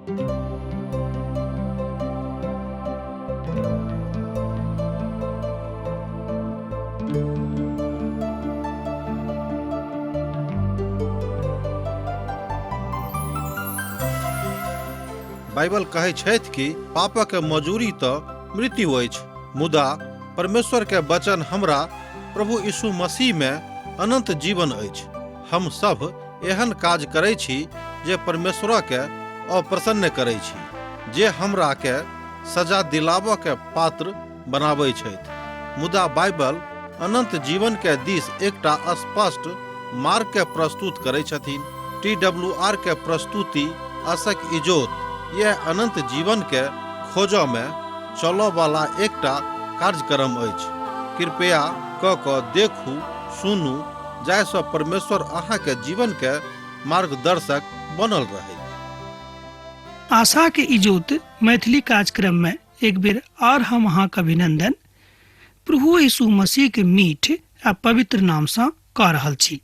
Bible कहै छथि कि पापक मजूरी तऽ मृत्यु अछि, मुदा परमेश्वर के वचन हमरा प्रभु यीशु मसीह में अनंत जीवन अछि। हम सब एहन काज करै छी जे परमेश्वर के अप्रसन्न करै छी, जे हमरा के सजा दिलाबऽ के पात्र बनाबै छथि। मुदा बाइबल अनंत जीवन के दिस एकटा स्पष्ट मार्ग के प्रस्तुत करै छथिन। टी डब्ल्यू आर के प्रस्तुति आशक इजोत यह अनंत जीवन के खोजऽ में चलऽ वाला एकटा कार्यक्रम अछि। कृपया क कऽ देखू, सुनू, जाहिसँ परमेश्वर अहाँके जीवन के मार्गदर्शक बनल रहै। आशा के इजोत मैथिली कार्यक्रम में एक बेर और हम अहाँ के अभिनंदन प्रभु यीशु मसीह के मीठ आ पवित्र नाम से कऽ रहल छी।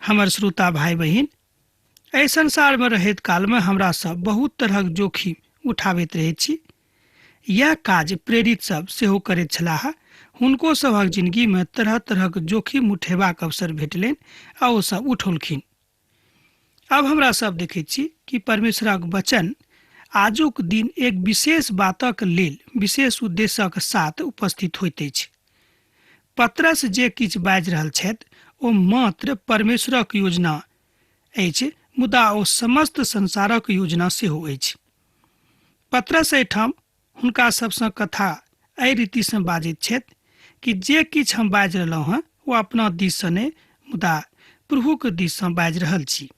हमर श्रोता भाई बहिन, एहि संसार में रहैत काल में हमरा सब बहुत तरहक जोखिम उठाबैत रहैत छी। यैह काज प्रेरित सब सेहो करैत छलाह। हुनको सभक जिनगी में तरह तरहक जोखिम उठेबाक अवसर भेटलनि आ ओ सब उठौलखिन। आब हमरा सब देखैत छी कि परमेश्वरक वचन आजुक दिन एक विशेष बातक लेल विशेष उद्देश्यक साथ उपस्थित होइत अछि। पतरस जे किछु बाजि रहल छथि ओ मात्र परमेश्वरक योजना अछि, मुदा ओ समस्त संसारक योजना सेहो अछि। पतरस एहिठाम हुनका सबसँ कथा एहि रीतिसँ बाजैत छथि कि जे किछु हम बाजि रहलहुँ हँ ओ अपना दिससँ नहि, मुदा प्रभुक दिससँ बाजि रहल छी।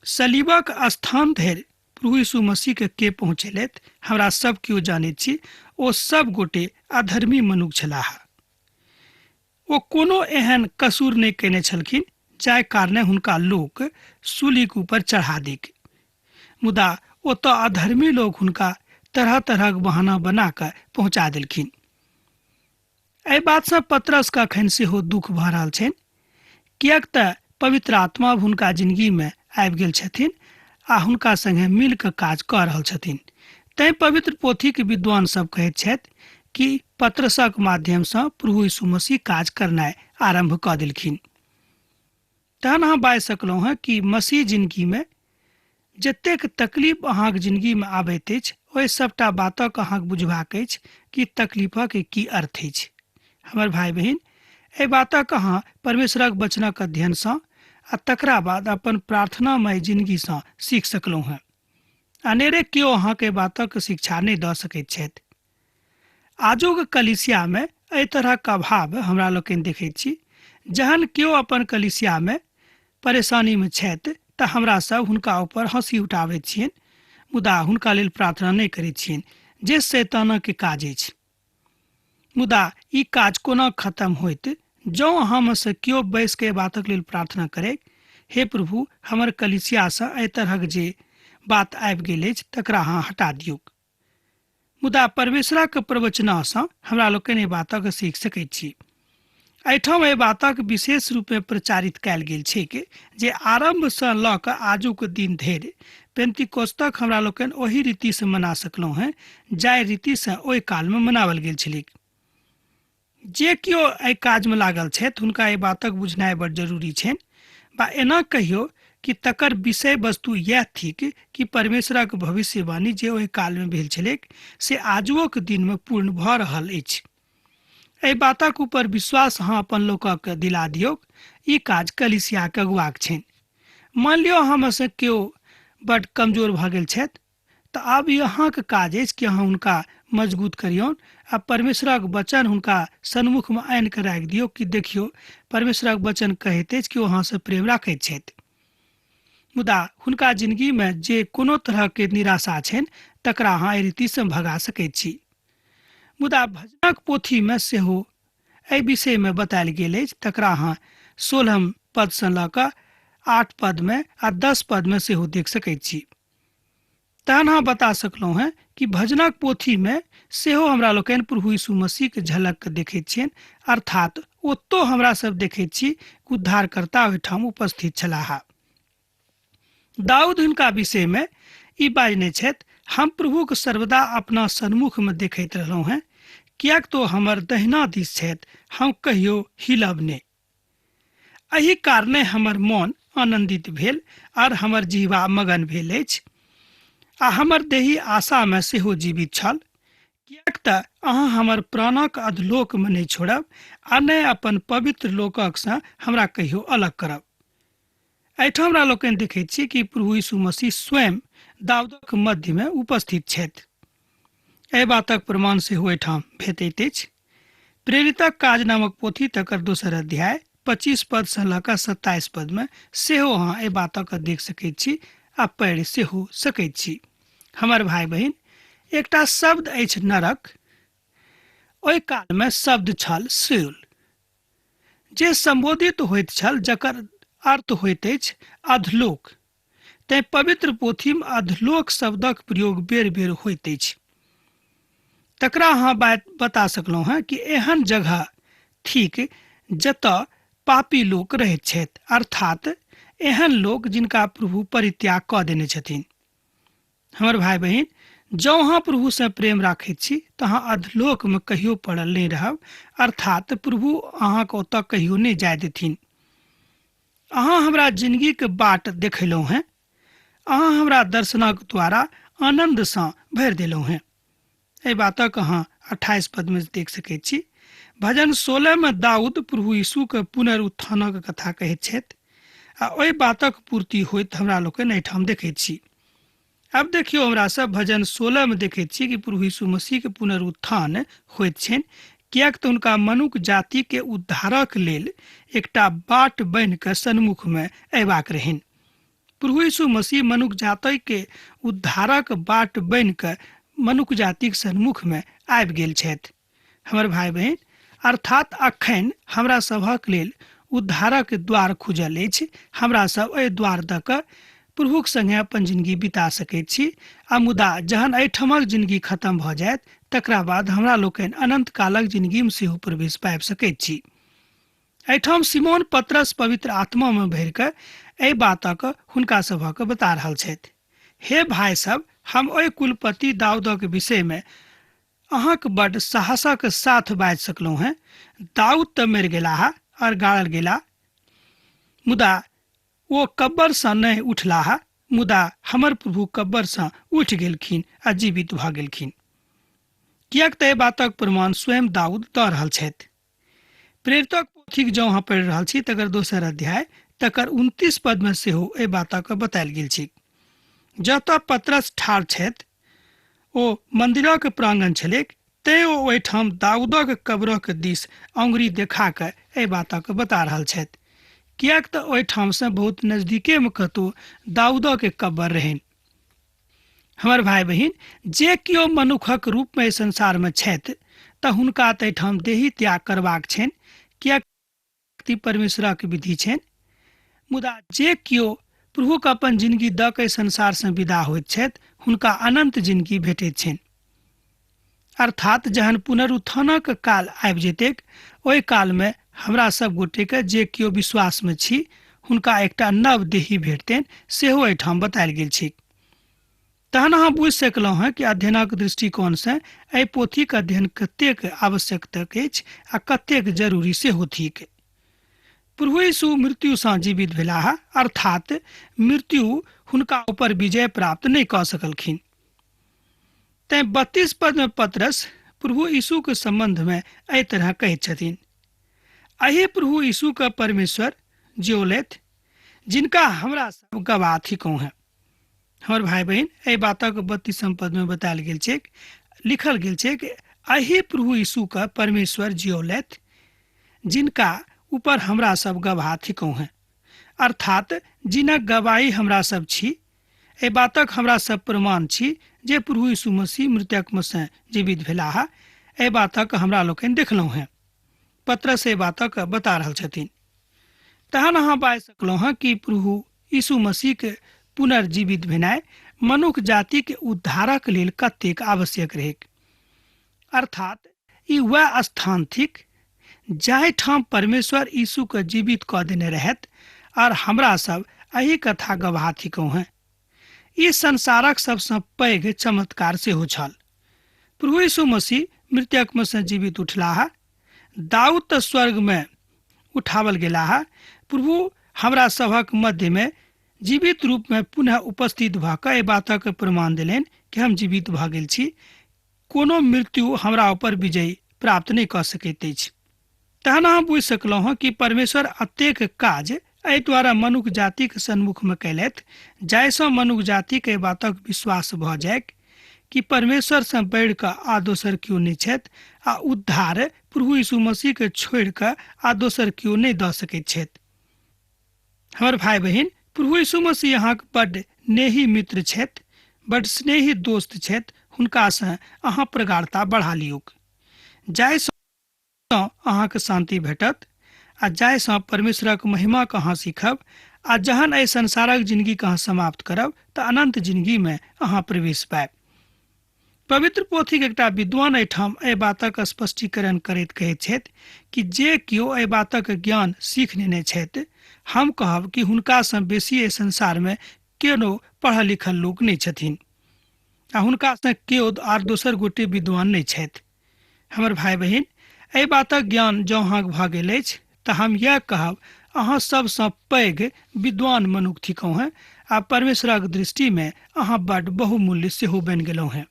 सलीबक स्थान धरि प्रभु यीशु मसीह के के पहुँचेलथि हमरा सब केओ जानैत छी। ओ सब गोटे अधर्मी मनुख छलाह। ओ कोनो एहन कसूर नहि कयने छलखिन जाहि कारणे हुनका लोक सूलीक ऊपर चढ़ा दैक, मुदा ओतऽ अधर्मी लोक हुनका तरह तरहक बहाना बना कऽ पहुँचा देलखिन। एहि बातसँ पतरसके अखन सेहो दुख भऽ रहल छनि, किएक तऽ पवित्र आत्मा हुनका जिंदगीमे आबि गेल छथिन आ हुनका संगे मिल कऽ काज कऽ रहल छथिन। तैं पवित्र पोथीक विद्वान सब कहैत छथि कि पतरसक माध्यमसँ प्रभु यीशु मसीह काज करनाइ आरम्भ कऽ देलखिन। तहन अहाँ बाजि सकलहुँ हँ कि मसीह जिनगीमे जतेक तकलीफ अहाँक जिनगीमे आबैत अछि ओहि सभटा बातक अहाँक बुझबाक अछि कि तकलीफक की अर्थ अछि। हमर भाइ बहिन, एहि बातक अहाँ परमेश्वरक वचनक अध्ययनसँ आ तकरा बाद अपन प्रार्थनामय जिनगीसँ सीख सकलहुँ हँ। अनेरे केओ अहाँके बातक शिक्षा नहि दऽ सकैत छथि। आजुक कलिसियामे एहि तरहक अभाव हमरा लोकनि देखैत छी। जहन केओ अपन कलिसियामे परेशानीमे छथि तऽ हमरा सब हुनका ऊपर हँसी उठाबैत छियनि, मुदा हुनका लेल प्रार्थना नहि करैत छियनि, जे शैतानक काज अछि। मुदा ई काज कोना खत्म होइत जँ अहाँमे सँ केओ बैस कऽ एहि बातक लेल प्रार्थना करय, हे प्रभु, हमर कलिसियासँ एहि तरहक जे बात आबि गेल अछि तकरा अहाँ हटा दियौक। मुदा परमेश्वरक प्रवचनासँ हमरा लोकनि एहि बातक सीख सकैत छी। एहिठाम एहि बातक विशेष रूपमे प्रचारित कयल गेल छैक जे आरम्भसँ लऽ कऽ आजुक दिन धरि पेंतिकोस्तक हमरा लोकनि ओहि रीतिसँ मना सकलहुँ हेँ जाहि रीतिसँ ओहि कालमे मनाओल गेल छलैक। जे केओ एहि काजमे लागल छथि हुनका एहि बातक बुझनाइ बड़ जरूरी छनि, बा एना कहियौ कि तकर विषय वस्तु इएह थिक कि परमेश्वरक भविष्यवाणी जे ओहि कालमे भेल छलैक से आजुओक दिनमे पूर्ण भऽ रहल अछि। एहि बातक ऊपर विश्वास अहाँ अपन लोकक दिला दियौक। ई काज कलीसियाक अगुआक छनि। मानि लियौ अहाँमे सँ केओ बड कमजोर भऽ गेल छथि, तऽ आब ई अहाँके काज अछि कि अहाँ हुनका मजगूत करियौन आ परमेश्वरक वचन हुनका सन्मुखमे आनि कऽ राखि दियौ कि देखियौ, परमेश्वरक वचन कहैत अछि कि ओ अहाँसँ प्रेम राखैत छथि। मुदा हुनका जिनगीमे जे कोनो तरहके निराशा छनि तकरा अहाँ एहि रीतिसँ भगा सकैत छी। मुदा भजनक पोथीमे सेहो एहि विषयमे बतायल गेल अछि, तकरा अहाँ 16 पदसँ लऽ कऽ 8 पदमे आ 10 पदमे सेहो देख सकैत छी। तहन अहाँ बता सकलहुँ हेँ कि भजनक पोथीमे सेहो हमरा लोकनि प्रभु यीशु मसीहके झलकके देखैत छियनि, अर्थात ओतौ हमरा सब देखैत छी कि उद्धारकर्ता ओहिठाम उपस्थित छलाह। दाऊद हुनका विषयमे ई बाजने छथि, हम प्रभुके सर्वदा अपना सन्मुखमे देखैत रहलहुँ हेँ, किएक तो हमर दहिना दिस छथि, हम कहियो हिलब नहि। एहि कारणे हमर मन आनन्दित भेल आर हमर जीवा मगन भेल अछि, आ हमर देही आशामे सेहो जीवित छल, किएक तऽ अहाँ हमर प्राणक अधलोकमे नहि छोड़ब आ नहि अपन पवित्र लोककसँ हमरा कहियो अलग करब। एहिठाम हमरा लोकनि देखैत छी कि प्रभु यीशु मसीह स्वयं दाऊदक मध्यमे उपस्थित छथि। एहि बातक प्रमाण सेहो एहिठाम भेटैत अछि। प्रेरितक काज नामक पोथी तकर दोसर अध्याय 25 पद सँ लऽ कऽ 27 पद मे सेहो अहाँ एहि बातक देख सकैत छी आ पढ़ि सेहो सकैत छी। हमर भाय बहिन, एकटा शब्द अछि नरक। ओहि काल मे शब्द छल सिउल, जे सम्बोधित होइत छल, जकर अर्थ होइत अछि अधलोक। तें पवित्र पोथीमे अधलोक शब्दक प्रयोग बेर बेर होइत अछि। तकरा अहाँ बात बता सकलहुँ हेँ कि एहन जगह थिक जतऽ पापी लोक रहैत छथि, अर्थात एहन लोक जिनका प्रभु परित्याग कऽ देने छथिन। हमर भाय बहिन, जँ अहाँ प्रभुसँ प्रेम राखैत छी तऽ अहाँ अधलोकमे कहियो पड़ल नहि रहब, अर्थात प्रभु अहाँके ओतऽ कहियो नहि जाय देथिन। अहाँ हमरा जिनगीके बाट देखेलहुँ हेँ, अहाँ हमरा दर्शनक द्वारा आनन्दसँ भरि देलहुँ हेँ। एहि बातक अहाँ 28 पदमे देख सकैत छी। भजन 16 मे दाऊद प्रभु यीशुके पुनरुत्थानक कथा कहैत छथि आ ओहि बातक पूर्ति होइत हमरा लोकनि एहिठाम देखैत छी। आब देखियौ, हमरा सब भजन 16 मे देखैत छी कि प्रभु यीशु मसीह के पुनरुत्थान होइत छनि, किएक तऽ हुनका मनुख जाति के उद्धारक लेल एकटा बाट बनि कऽ सन्मुख मे अयबाक रहनि। प्रभु यीशु मसीह मनुख जाति के उद्धारक बाट बनि कऽ मनुख जातिक सन्मुख मे आबि गेल छथि। हमर भाय बहिन, अर्थात अखन हमरा सभक लेल उद्धारक द्वार खुजल अछि। हमरा सब एहि द्वार दऽ कऽ प्रभुक संगे अपन जिंदगी बिता सकैत छी, आ मुदा जहन एहिठामक जिंदगी खत्म भऽ जायत तकरा बाद हमरा लोकनि अनंत कालक जिंदगीमे सेहो प्रवेश पाबि सकैत छी। एहिठाम सिमोन पतरस पवित्र आत्मामे भरि कऽ एहि बातक हुनका सभक बता रहल छथि। हे भाय सब, हम ओहि कुलपति दाऊदक विषयमे अहाँक बड्ड साहसक साथ बाजि सकलहुँ हेँ। दाऊद तऽ मरि गेलाह आओर गाड़ल गेला, मुदा ओ कब्बरसँ नहि उठलाह, मुदा हमर प्रभु कब्बरसँ उठि गेलखिन आ जीवित भऽ गेलखिन, किएक तऽ एहि बातक प्रमाण स्वयं दाऊद दऽ रहल छथि। प्रेरितक पोथीक जँ अहाँ पढ़ि रहल छी तकर दोसर अध्याय तकर 29 पदमे सेहो एहि बातक बतायल गेल छै। जतऽ पतरस ठाढ़ छथि ओ मन्दिरक प्रांगण छलैक, तें ओ ओहिठाम दाऊदक कब्रक दिस औंगरी देखा कऽ एहि बातक बता रहल छथि, किएक तऽ ओहिठामसँ बहुत नजदीकेमे कतहु दाऊदक कब्र रहनि। हमर भाय बहिन, जे केओ मनुखक रूपमे एहि संसारमे छथि तऽ हुनका तऽ एहिठाम देही त्याग करबाक छनि, किएक ती परमेश्वरक विधि छनि। मुदा जे केओ प्रभुके अपन जिंदगी दऽ कऽ संसारसँ विदा होइत छथि हुनका अनंत जिंदगी भेटैत छनि। अर्थात जहन पुनरुत्थानक काल आबि जेतैक ओहि कालमे हमरा सब गोटेके जे केओ विश्वासमे छी हुनका एकटा नव देही भेटतनि, सेहो एहिठाम बतायल गेल छै। तहन अहाँ बुझि सकलहुँ हेँ कि अध्ययनक दृष्टिकोणसँ एहि पोथीक अध्ययन कतेक आवश्यकता अछि आ कतेक जरूरी सेहो थिक। प्रभु यीशु मृत्युसँ जीवित भेलाह, अर्थात मृत्यु हुनका ऊपर विजय प्राप्त नहि कऽ सकलखिन। तेँ 32 पदमे पतरस प्रभु यीशुके सम्बन्धमे एहि तरह कहैत छथिन, एहि प्रभु यीशुके परमेश्वर जिओलथि, जिनका हमरा सब गवाह थिकहुँ हेँ। हमर भाय बहिन, एहि बातक 32 पदमे बतायल गेल छै, लिखल गेल छै कि एहि प्रभु यीशुके परमेश्वर जिओलथि, जिनका ऊपर हमरा सब गवाह थिकहुँ हेँ, अर्थात जिनक गवाही हमरा सब छी। एहि बातक हमरा सब प्रमाण छी जे प्रभु यीशु मसीह मृतकमे सँ जीवित भेलाह। एहि बातक हमरा लोकनि देखलहुँ हेँ। पतरस एहि बातक बता रहल छथिन। तहन अहाँ बाजि सकलहुँ हेँ कि प्रभु यीशु मसीहके पुनर्जीवित भेनाइ मनुख जातिके उद्धारक लेल कतेक आवश्यक रहैक। अर्थात ई वएह स्थान थिक जाहिठाम परमेश्वर यीशुके जीवित कऽ देने रहथि, आर हमरा सब एहि कथा गवाह थिकहुँ हेँ। ई संसारक सबसँ पैघ चमत्कार सेहो छल। प्रभु यीशु मसीह मृतक में से जीवित उठलाह। दाऊद तऽ स्वर्ग में उठावल गेलाह। प्रभु हमरा सभक मध्य में जीवित रूप में पुनः उपस्थित भऽ कऽ एहि बातक प्रमाण देलनि कि हम जीवित भऽ गेल छी। कोनो मृत्यु हमरा ऊपर विजय प्राप्त नहि कऽ सकैत अछि। तहन अहाँ बुझि सकलहुँ हँ कि परमेश्वर अतेक काज एहि द्वारा मनुख जातिक सन्मुखमे कयलथि जाहिसँ मनुख जातिक एहि बातक विश्वास भऽ जाय कि परमेश्वरसँ बढ़ि कऽ आ दोसर केओ नहि छथि आ उद्धार प्रभु यीशु मसीहके छोड़ि कऽ आ दोसर केओ नहि दऽ सकैत छथि। हमर भाय बहिन, प्रभु यीशु मसीह अहाँक बड्ड नेही मित्र छथि, बड्ड स्नेही दोस्त छथि। हुनकासँ अहाँ प्रगाढ़ता बढ़ा लियौक जाहिसँ अहाँके शान्ति भेटत आ जाहिसँ परमेश्वरक महिमाके अहाँ सीखब आ जहन एहि संसारक जिनगीके अहाँ समाप्त करब तऽ अनन्त जिनगीमे अहाँ प्रवेश पायब। पवित्र पोथीक एकटा विद्वान एहिठाम एहि बातक स्पष्टीकरण करैत कहैत छथि कि जे केओ एहि बातक ज्ञान सीख नेने छथि, हम कहब कि हुनकासँ बेसी एहि संसारमे केओ पढ़ल लिखल लोक नहि छथिन आ हुनकासँ केओ आर दोसर गोटे विद्वान नहि छथि। हमर भाय बहिन, एहि बातक ज्ञान जँ अहाँके भऽ गेल अछि तऽ हम इएह कहब, अहाँ सबसँ पैघ विद्वान मनुख थिकहुँ हेँ आ परमेश्वरक दृष्टिमे अहाँ बड्ड बहुमूल्य सेहो बनि गेलहुँ हेँ।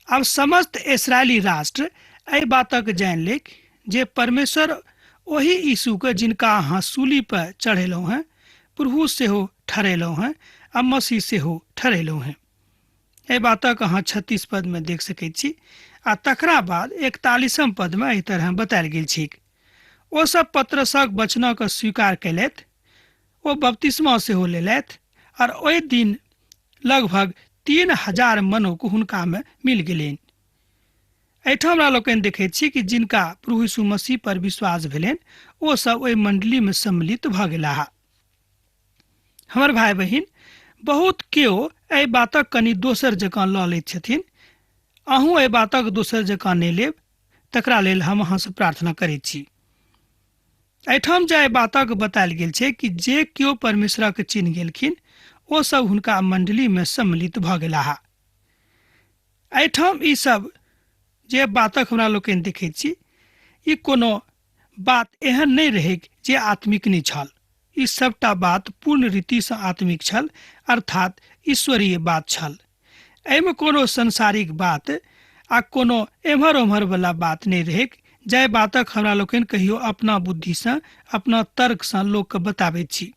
आब समस्त इसराइली राष्ट्र एहि बातक जानि लेक जे परमेश्वर ओहि यीशुके जिनका अहाँ सूली पर चढ़ेलहुँ हेँ, प्रभु सेहो ठहरेलहुँ हेँ आ मसीह सेहो ठहरेलहुँ हेँ। एहि बातक अहाँ 36 पदमे देख सकैत छी आ तकरा बाद 41 पदमे एहि तरह बतायल गेल छैक। ओ सब पत्रसक वचनक स्वीकार कयलथि, ओ बपतिस्मा सेहो लेलथि और ओहि दिन लगभग 3000 मनुख हुनकामे मिल गेलनि। एहिठाम हमरा लोकनि देखैत छी कि जिनका प्रभु यीशु मसीह पर विश्वास भेलनि ओ सब ओहि मंडलीमे सम्मिलित भऽ गेलाह। हमर भाय बहिन, बहुत केओ एहि बातक कनि दोसर जकाँ लऽ लैत छथिन। अहूँ एहि बातक दोसर जकाँ नहि लेब तकरा लेल हम अहाँसँ प्रार्थना करैत छी। एहिठाम जे एहि बातक बतायल गेल छै कि जे केओ परमेश्वरक चिन्ह गेलखिन ओ सब हुनका मंडलीमे सम्मिलित भऽ गेलाह। एहिठाम ई सब जे बातक हमरा लोकनि देखैत छी ई कोनो बात एहन नहि रहैक जे आत्मिक नहि छल। ई सबटा बात पूर्ण रीतिसँ आत्मिक छल, अर्थात ईश्वरीय बात छल। एहिमे कोनो सांसारिक बात आ कोनो एम्हर ओम्हर वाला बात नहि रहैक जाहि बातक हमरा लोकनि कहियो अपना बुद्धिसँ अपना तर्कसँ लोकके बताबैत छी।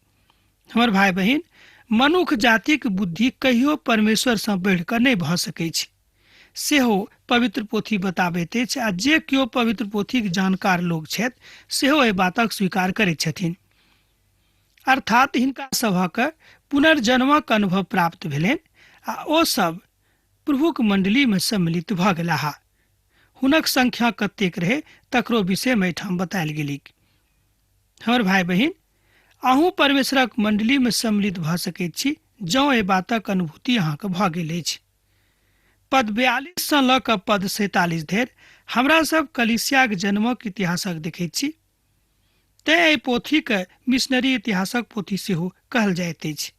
हमर भाय बहिन, मनुख जातिक बुद्धि कहियो परमेश्वरसँ बढ़ि कऽ नहि भऽ सकैछ सेहो पवित्र पोथी बताबैत अछि आ जे केओ पवित्र पोथीक जानकार लोक छथि सेहो एहि बातक स्वीकार करैत छथिन। अर्थात हिनका सभक पुनर्जन्मक अनुभव प्राप्त भेलनि आ ओ सब प्रभुक मंडलीमे सम्मिलित भऽ गेलाह। हुनक संख्या कतेक रहै तकरो विषयमे एहिठाम बतायल गेलिक। हमर भाय बहिन, अहूँ परमेश्वरक मंडलीमे सम्मिलित भऽ सकैत छी जँ एहि बातक अनुभूति अहाँके भऽ गेल अछि। पद 42 सँ लऽ कऽ पद 47 धरि हमरा सब कलीसियाक जन्मक इतिहासक देखैत छी। तेँ एहि पोथीके मिशनरी इतिहासक पोथी सेहो कहल जाइत अछि।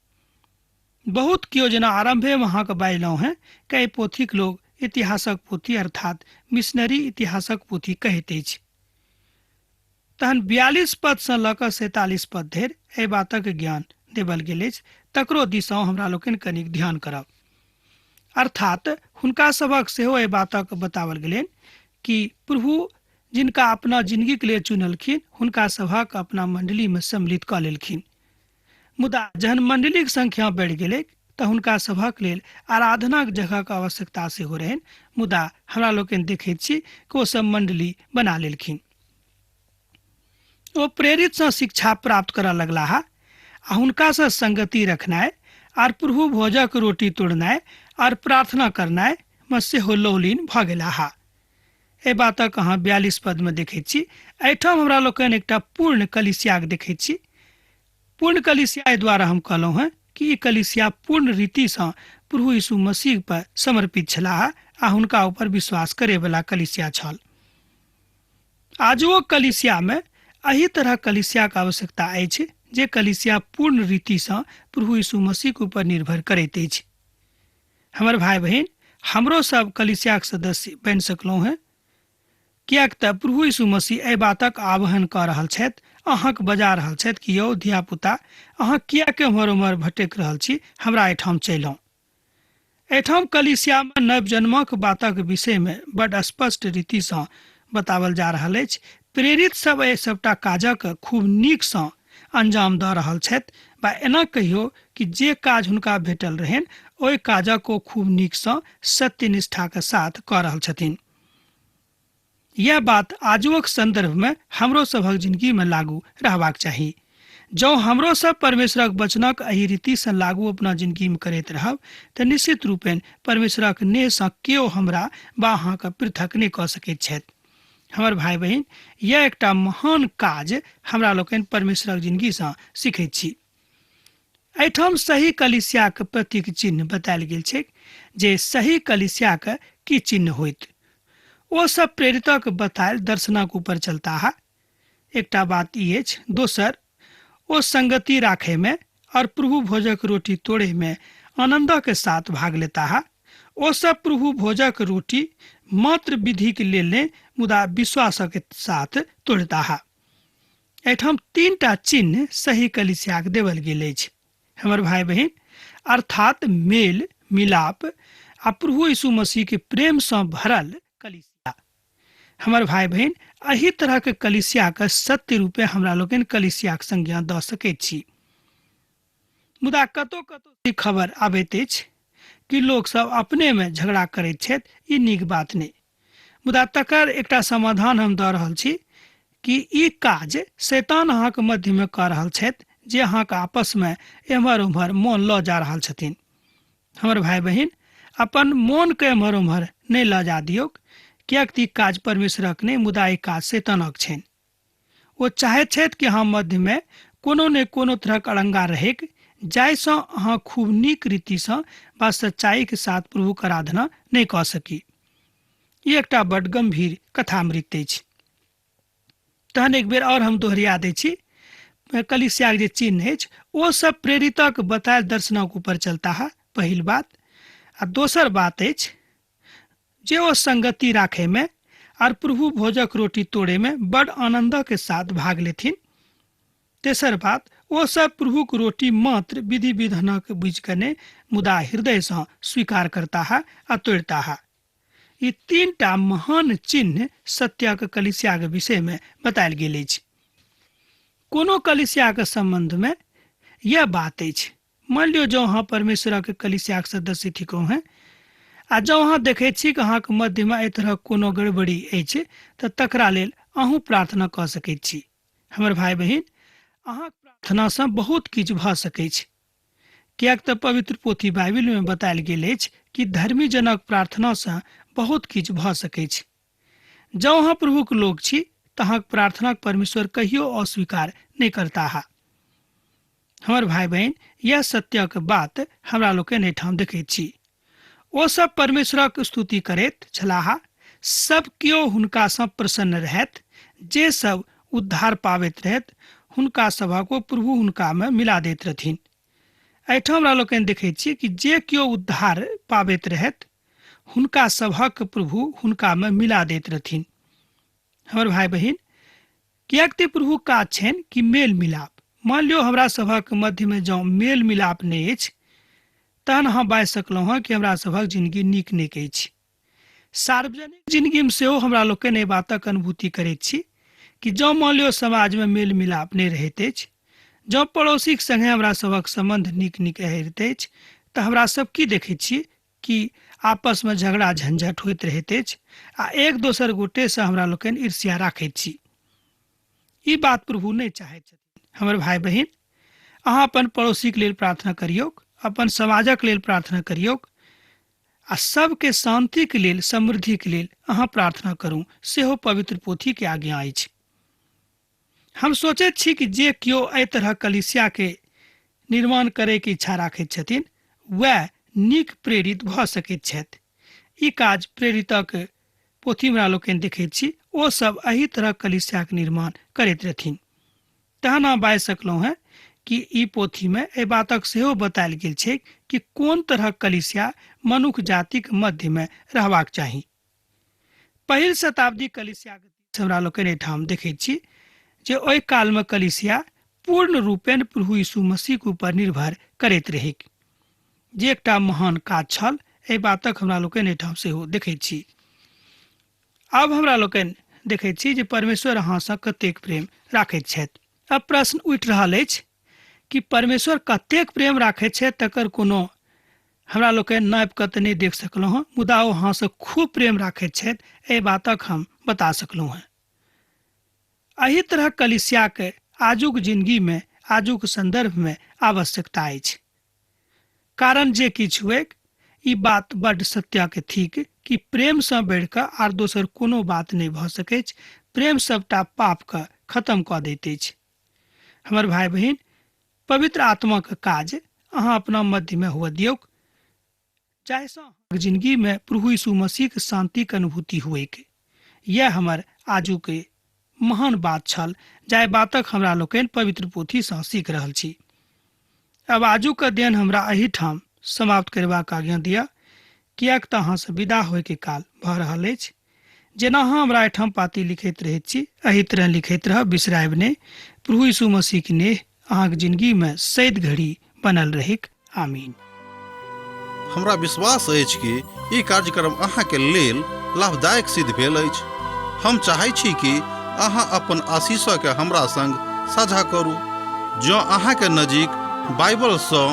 बहुत केओ जेना आरम्भेमे अहाँके बाजलहुँ हेँ कि एहि पोथीक लोग इतिहासक पोथी अर्थात मिशनरी इतिहासक पोथी कहैत अछि। तहन 42 पदसँ लऽ कऽ 47 पद धरि एहि बातक ज्ञान देबल गेल अछि, तकरो दिस हमरा लोकनि कनिक ध्यान करब। अर्थात हुनका सभक सेहो एहि बातक बताओल गेलनि कि प्रभु जिनका अपना जिंदगीके लेल चुनलखिन हुनका सभक अपना मंडलीमे सम्मिलित कऽ लेलखिन। मुदा जहन मंडलीक संख्या बढ़ि गेलैक तऽ हुनका सभक लेल आराधनाक जगहक आवश्यकता सेहो रहनि। मुदा हमरा लोकनि देखैत छी कि ओ सब मंडली बना लेलखिन। ओ प्रेरितसँ शिक्षा प्राप्त करऽ लगलाह आ हुनकासँ संगति रखनाइ आर प्रभु भोजक रोटी तोड़नाइ आर प्रार्थना करनाइ मे सेहो लौलीन भऽ गेलाह। एहि बातक अहाँ 42 पदमे देखैत छी। एहिठाम हमरा लोकनि एकटा पूर्ण कलीसियाक देखैत छी। पूर्ण कलीसिया एहि द्वारा हम कहलहुँ हेँ कि ई कलीसिया पूर्ण रीतिसँ प्रभु यीशु मसीह पर समर्पित छलाह आ हुनका ऊपर विश्वास करैवला कलीसिया छल। आजुओ कलीसियामे एहि तरह कलीसियाक आवश्यकता अछि जे कलिसिया पूर्ण रीतिसँ प्रभु यीशु मसीहके ऊपर निर्भर करैत अछि। हमर भाय बहिन, हमरो सब कलिसियाक सदस्य बनि सकलहुँ हेँ, किएक तऽ प्रभु यीशु मसीह एहि बातक आह्वान कऽ रहल छथि, अहाँक बजा रहल छथि कि यौ धियापुता, अहाँ किएक एम्हर ओम्हर भटकि रहल छी, हमरा एहिठाम चलि आउ। एहिठाम कलिसियामे नव जन्मक बातक विषयमे बड स्पष्ट रीतिसँ बताओल जा रहल अछि। प्रेरित सब एहि सबटा काजक खूब नीकसँ अंजाम दऽ रहल छथि, बा एना कहियो कि जे काज हुनका भेटल रहनि ओहि काजक ओ खूब नीकसँ सत्यनिष्ठाक साथ कऽ रहल छथिन। यैह बात आजुओक सन्दर्भमे हमरो सभक जिनगीमे लागू रहबाक चाही। जँ हमरो सब परमेश्वरक वचनक एहि रीतिसँ लागू अपना जिनगीमे करैत रहब तऽ निश्चित रूपेण परमेश्वरक नेहसँ केओ हमरा वा अहाँके पृथक नहि कऽ सकैत छथि। हमर भाय बहिन, यैह एकटा महान काज हमरा लोकनि परमेश्वरक जिनगीसँ सीखैत छी। एहिठाम सही कलिसियाक प्रतीक चिन्ह बतायल गेल छैक जे सही कलिसियाक की चिन्ह होइत। ओ सब प्रेरितक बतायल दर्शनक ऊपर चलताह। एकटा बात ई अछि। दोसर, ओ संगति राखय में और प्रभु भोजक रोटी तोड़े में आनंदक साथ भाग लेताह। ओ सब प्रभु भोजक रोटी मात्र विधिक लेल नहि मुदा विश्वासक साथ तोड़ताह। एहिठाम तीनटा चिन्ह सही कलिसियाक देवल गेल अछि हमर भाय बहिन, अर्थात मेल मिलाप आ प्रभु यीशु मसीह के प्रेम सँ भरल कलिसिया। हमर भाय बहिन, एहि तरह के कलिसिया के सत्य रूपे हमरा लोकनि कलिसियाक संज्ञा दऽ सकैत छी। मुदा कतौ कतौ ई खबर आबैत अछि कि लोक सब अपने में झगड़ा करैत छथि, ई नीक बात नहि। मुदा तकर एकटा समाधान हम दऽ रहल छी कि ई काज शैतान अहाँके मध्यमे कऽ रहल छथि जे अहाँके आपसमे एम्हर ओम्हर मोन लऽ जा रहल छथिन। हमर भाय बहिन, अपन मोनके एम्हर ओम्हर नहि लऽ जा दियौक, किएक तऽ ई काज परमेश्वरक नहि मुदा ई काज शैतानक छनि। ओ चाहैत छथि कि अहाँ मध्यमे कोनो ने कोनो तरहक अड़ंगा रहैक जाहिसँ अहाँ खूब नीक रीतिसँ वा सच्चाईके साथ प्रभुक आराधना नहि कऽ सकी। ई एकटा बड गंभीर कथामृत अछि। तहन एक बेर आओर हम दोहरिया दै छी, कलिसियाक जे चिन्ह अछि ओ सब प्रेरितक बतायल दर्शनक ऊपर चलता है, पहिल बात। आ दोसर बात अछि जे ओ संगति राखे में और प्रभु भोजक रोटी तोड़े में बड़ आनंद के साथ भाग लेथिन। तेसर बात, ओ सब प्रभुक रोटी मात्र विधि विधानक बुझि कऽ नहि मुदा हृदय सँ स्वीकार करता है आ तोड़ता है। ई तीनटा महान चिन्ह सत्यक कलिसियाक विषय में बतायल गेल अछि। कोनो कलिसियाक संबंध में यह बात अछि। मान लियौ जँ अहाँ परमेश्वरक कलिसियाक सदस्य थिकहुँ हेँ आ जँ अहाँ देखैत छी कि अहाँक मध्यमे एहि तरहक कोनो गड़बड़ी अछि तऽ तकरा लेल अहूँ प्रार्थना कऽ सकैत छी। हमर भाय बहिन, अहाँक प्रार्थनासँ बहुत किछु भऽ सकैछ, किएक तऽ पवित्र पोथी बाइबिलमे बतायल गेल अछि कि धर्मी जनक प्रार्थनासँ बहुत किछु भऽ सकैछ। जँ अहाँ प्रभुक लोक छी तऽ अहाँक प्रार्थनाक परमेश्वर कहियो अस्वीकार नहि करताह। हमर भाय बहिन, यह सत्यक बात हमरा लोकनि एहिठाम देखैत छी। ओ सब परमेश्वरक स्तुति करैत छलाह, सब केओ हुनकासँ प्रसन्न रहैत, जे सब उद्धार पाबैत रहैत हुनका सभक ओ प्रभु हुनकामे मिला दैत रहथिन। एहिठाम हमरा लोकनि देखैत छी कि जे केओ उद्धार पाबैत रहैत हुनका सभक प्रभु हुनकामे मिला दैत रहथिन। हमर भाय बहिन, किएक ते प्रभु काज छनि कि मेल मिलाप। मान लियौ हमरा सभक मध्यमे जँ मेल मिलाप नहि अछि तहन अहाँ बाजि सकलहुँ हँ कि हमरा सभक जिनगी नीक नीक अछि। सार्वजनिक जिनगीमे सेहो हमरा लोकनि एहि बातक अनुभूति करैत छी कि जँ मान लियौ समाजमे मेल मिलाप नहि रहैत अछि, जँ पड़ोसीक सङ्गे हमरा सभक सम्बन्ध नीक नीक रहैत अछि तऽ हमरा सब की देखैत छी कि आपसमे झगड़ा झंझट होइत रहैत अछि आ एक दोसर गोटेसँ हमरा लोकनि ईर्ष्या राखैत छी। ई बात प्रभु नहि चाहैत छथिन। हमर भाय बहिन, अहाँ अपन पड़ोसीक लेल प्रार्थना करियौक, अपन समाजक लेल प्रार्थना करियौक आ सबके शान्तिक लेल, समृद्धिक लेल अहाँ प्रार्थना करू, सेहो पवित्र पोथीके आज्ञा अछि। हम सोचैत छी कि जे केओ एहि तरह कलिसियाके निर्माण करैके इच्छा राखैत छथिन वएह नीक प्रेरित भऽ सकैत छथि। ई काज प्रेरितक पोथी हमरा लोकनि देखैत छी, ओ सब एहि तरह कलिसियाक निर्माण करैत रहथिन। तहन अहाँ बाजि सकलहुँ हेँ कि ई पोथीमे एहि बातक सेहो बतायल गेल छै कि कोन तरहक कलिसिया मनुख जातिक मध्यमे रहबाक चाही। पहिल शताब्दी कलिसियाके हमरा लोकनि एहिठाम देखैत छी जे ओहि कालमे कलिसिया पूर्ण रूपेण प्रभु यीशु मसीहके ऊपर निर्भर करैत रहैक, जे एकटा महान काज छल। एहि बातक हमरा लोकनि एहिठाम सेहो देखैत छी। आब हमरा लोकनि देखैत छी जे परमेश्वर अहाँसँ कतेक प्रेम राखैत छथि। अब प्रश्न उठि रहल अछि कि परमेश्वर कतेक प्रेम राखैत छथि तकर कोनो हमरा लोकनि नापि कऽ तऽ नहि देख सकलहुँ हँ, मुदा ओ अहाँसँ खूब प्रेम राखैत छथि एहि बातक हम बता सकलहुँ हँ। एहि तरहक कलिसियाके आजुक जिनगीमे आजुक सन्दर्भमे आवश्यकता अछि। कारण जे किछु हुएक, ई बात बड्ड सत्यके थिक कि प्रेमसँ बढ़ि कऽ आर दोसर कोनो बात नहि भऽ सकैछ। प्रेम सभटा पापके खत्म कऽ दैत अछि। हमर भाय बहिन, पवित्र आत्माक काज अहाँ अपना मध्यमे हुअ दियौक, जाहिसँ अहाँक जिनगीमे प्रभु यीशु मसीहक शान्तिक अनुभूति हुएक। यैह हमर आजुक महान बात छल, जाहि बातक हमरा लोकनि पवित्र पोथीसँ सीख रहल छी। आब आजुक अध्ययन हमरा एहिठाम समाप्त करबाक आज्ञा दिअ, किएक तँ अहाँसँ विदा होइके काल भऽ रहल अछि। जेना अहाँ हमरा एहिठाम पाती लिखैत रहैत छी, एहि तरह लिखैत रहब, बिसरायब नहि। प्रभु यीशु मसीहक नेह अहाँक जिनगीमे सैद घड़ी बनल रहैक। आमीन। हमरा विश्वास अछि कि ई कार्यक्रम अहाँके लेल लाभदायक सिद्ध भेल अछि। हम चाहै छी कि अहाँ अपन आशीषके हमरा संग साझा करू। जँ अहाँके नजीक बाइबलसँ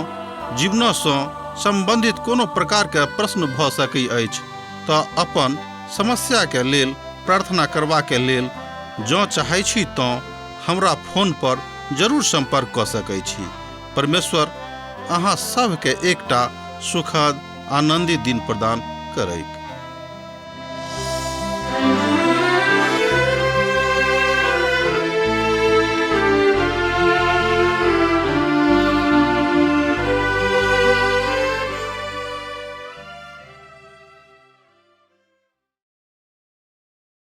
जीवनसँ सम्बन्धित कोनो प्रकारके प्रश्न भऽ सकै अछि तऽ अपन समस्याके लेल प्रार्थना करबाके लेल जँ चाहै छी तँ हमरा फोन पर जरूर सम्पर्क कऽ सकै छी। परमेश्वर अहाँ सभके एकटा सुखद आनन्दित दिन प्रदान करैक।